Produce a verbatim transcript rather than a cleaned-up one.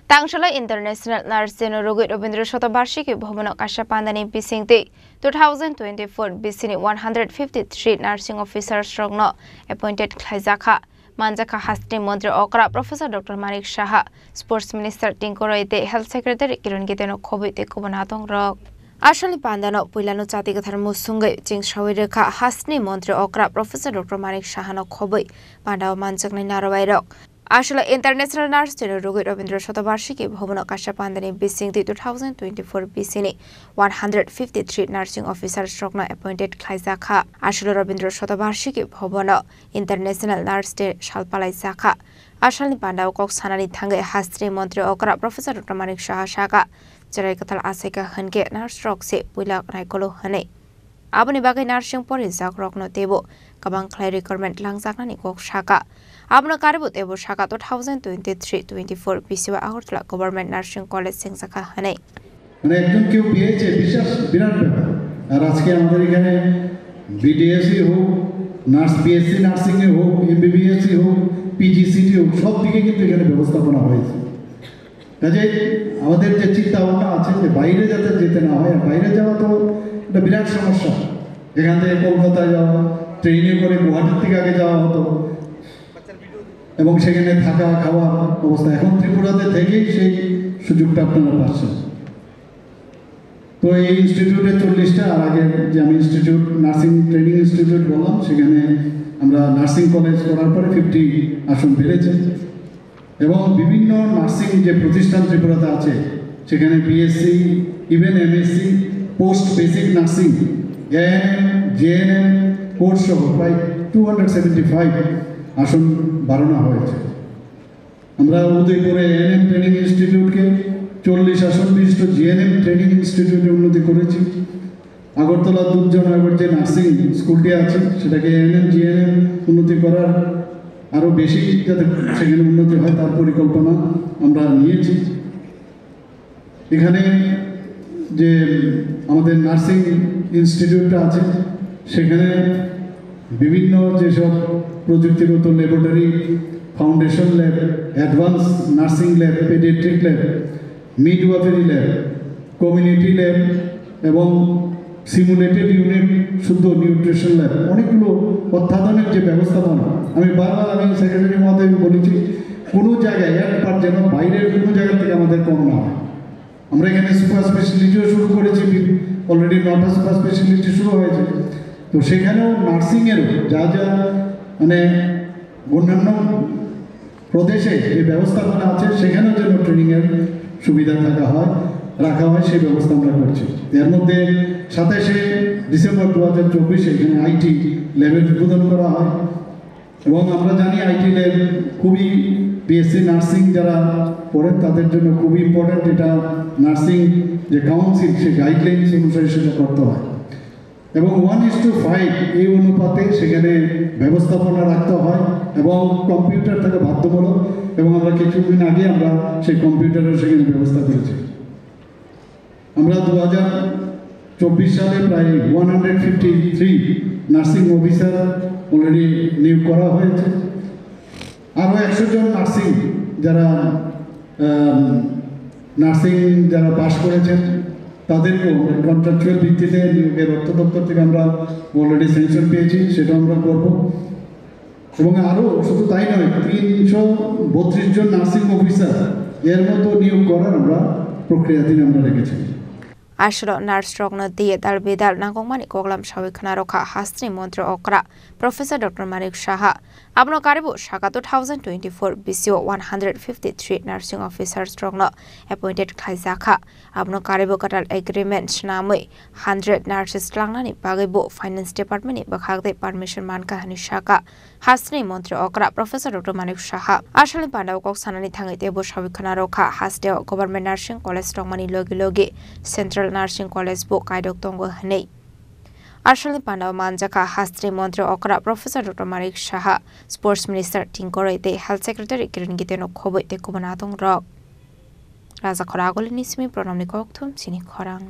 Tangsala International Nurse Day no rwgwi Rabindra Shatabarshiki Bhavan o kaisa pandani bisingtwi two thousand twenty-four bisini one hundred fifty-three nursing officers rokno appointed khlaijakha. Manjakha hasteni montri okra Professor Doctor Manik Saha, Sports Minister Tinku Roy tei Health Secretary Kiran Gite no khobwi tei kubun atong rok. Asalni pandano puilano chati kwthar musungwi chingsawi rwkha hasteni montri okra Professor Doctor Manik Saha no khobwi pandao manjaknai narwai rok. Aswla International Nurse Day no rwgwi Rabindra Shatabarshiki Bhavan o kaisa pandani bisingtwi two thousand twenty-four bisini one hundred fifty-three nursing officers rokno appointed khlaijakha. Aswla Rabindra Shatabarshiki Bhavan o International Nurse Day sal palaijakha. Asalni pandao kok sanani thangwi hasteni montri okra Professor Doctor Manik Saha saka, cherai kwtal achaika hwnkhe nurse rok se puila naikolo hwnwi. Aboni bagwi nursing porijak rokno teibo kwbang khlai recruitment langjaknani kok saka. Abono karibo teibo saka two thousand twenty-three twenty-four bisio Agartala Government Nursing College chengjakha hwnwi. মানে একজন কেউ পেয়েছে, বিশ্বাস বিরাট ব্যাপার। আর আজকে আমাদের এখানে বিডিএসই হোক, নার্স, বিএসসি নার্সিংয়ে হোক, এমবিবিএসই হোক, পিজিসিটি হোক, সব দিকে কিন্তু এখানে ব্যবস্থাপনা হয়েছে। কাজে আমাদের যে চিন্তা ভাবনা আছে যে বাইরে যাতে যেতে না হয়, আর বাইরে যাওয়া তো একটা বিরাট সমস্যা। এখান থেকে কলকাতায় যাওয়া, ট্রেনে করে গুয়াহাটির থেকে আগে যাওয়া হতো, এবং সেখানে থাকা খাওয়ার অবস্থা। এখন ত্রিপুরাতে থেকেই সেই সুযোগটা আপনারা পাচ্ছেন। তো এই ইনস্টিটিউটে চল্লিশটা, আর আগে যে আমি ইনস্টিটিউট, নার্সিং ট্রেনিং ইনস্টিটিউট বললাম, সেখানে আমরা নার্সিং কলেজ করার পরে ফিফটি আসন বেড়েছে। এবং বিভিন্ন নার্সিং যে প্রতিষ্ঠান ত্রিপুরাতে আছে, সেখানে BSc, even MSc, post basic nursing, ANM, GNM course সহ প্রায় টু হান্ড্রেড সেভেন্টি ফাইভ আসন বাড়ানো হয়েছে। আমরা উদয়পুরে এএনএম ট্রেনিং ইনস্টিটিউটকে চল্লিশ আসন বিশিষ্ট জিএনএম ট্রেনিং ইনস্টিটিউটে উন্নতি করেছি। আগরতলা দুধজনগর যে নার্সিং স্কুলটি আছে, সেটাকে এএনএম জিএনএম উন্নতি করার, আরও বেশি যাতে সেখানে উন্নতি হয়, তার পরিকল্পনা আমরা নিয়েছি। এখানে যে আমাদের নার্সিং ইনস্টিটিউটটা আছে, সেখানে বিভিন্ন যেসব প্রযুক্তিগত laboratory, foundation lab, advance nursing lab, paediatric lab, midwifery lab, community lab এবং সিমুলেটেড ইউনিট, শুদ্ধ নিউট্রিশন ল্যাব, অনেকগুলো অত্যাধুনিক যে ব্যবস্থাপনা। আমি বারবার, আমি সেক্রেটারি মহোদয়কে বলেছি, কোনো জায়গায় এক পার্ট যেন বাইরের কোনো জায়গা থেকে আমাদের কম না হয়। আমরা এখানে সুপার স্পেশালিটিও শুরু করেছি, অলরেডি নটা সুপার স্পেশালিটি শুরু হয়েছে। তো সেখানেও নার্সিংয়েরও যা যা, মানে, অন্যান্য প্রদেশে যে ব্যবস্থাপনা আছে, সেখানেও যেন ট্রেনিংয়ের সুবিধা থাকা হয়, রাখা হয়, সেই ব্যবস্থা আমরা করছি। এর মধ্যে সাতাশে ডিসেম্বর দু হাজার চব্বিশে এখানে আইটি ল্যাবের উদ্বোধন করা হয়। এবং আমরা জানি আইটি ল্যাব খুবই, বিএসসি নার্সিং যারা পড়েন, তাদের জন্য খুবই ইম্পর্ট্যান্ট। এটা নার্সিং যে কাউন্সিল, সে গাইডলাইন্স অনুসারে সেটা করতে হয়। এবং ওয়ান ইস টু ফাইভ এই অনুপাতে সেখানে ব্যবস্থাপনা রাখতে হয় এবং কম্পিউটার থাকে বাধ্যতামূলক। এবং আমরা কিছুদিন আগে আমরা সেই কম্পিউটারের সেখানে ব্যবস্থা করেছি। আমরা দু হাজার চব্বিশ সালে প্রায় one hundred fifty three nursing officer already নিয়োগ করা হয়েছে। আরও একশো জন নার্সিং যারা, আম, নার্সিং যারা পাশ করেছেন, তাদেরকেও আমরা কন্ট্রাকচুয়াল ভিত্তিতে নিয়োগের অর্থ দপ্তর থেকে আমরা অলরেডি স্যাংশন পেয়েছি, সেটা আমরা করব। এবং আরও শুধু তাই নয়, তিনশো বত্রিশ জন নার্সিং অফিসার এর মতো নিয়োগ করার আমরা প্রক্রিয়াধীন আমরা রেখেছি। Aswk nurse rokno diye dal bidal nangkukmani koklam sawi khna rwkha hasteni montri okra Professor Doctor Manik Saha. Abono karibo saka two thousand twenty-four bisio one hundred fifty-three nursing officers rokno appointed khlaijakha. Abono karibo kwtal agreement swnamwi hundred nurses tlangnani bagwi bo finance department ni bwkhak tei permission mankha hwnwi saka. Hasteni montri okra Professor Doctor Manik Saha. Asalni pandao kok sanani thangwi teibo sawi khna rwkha, hasteo Government Nursing College tongmani logi logi Central Nursing College bo kaidok tongo hwnwi. Asalni pandao manjakha hasteni montri okra Professor Doctor Manik Saha, Sports Minister Tinku Roy tei Health Secretary Kiran Gite no khobwi tei kubun atong rok. Raja Khoragulini simi Pranamni kokthum chini khorang.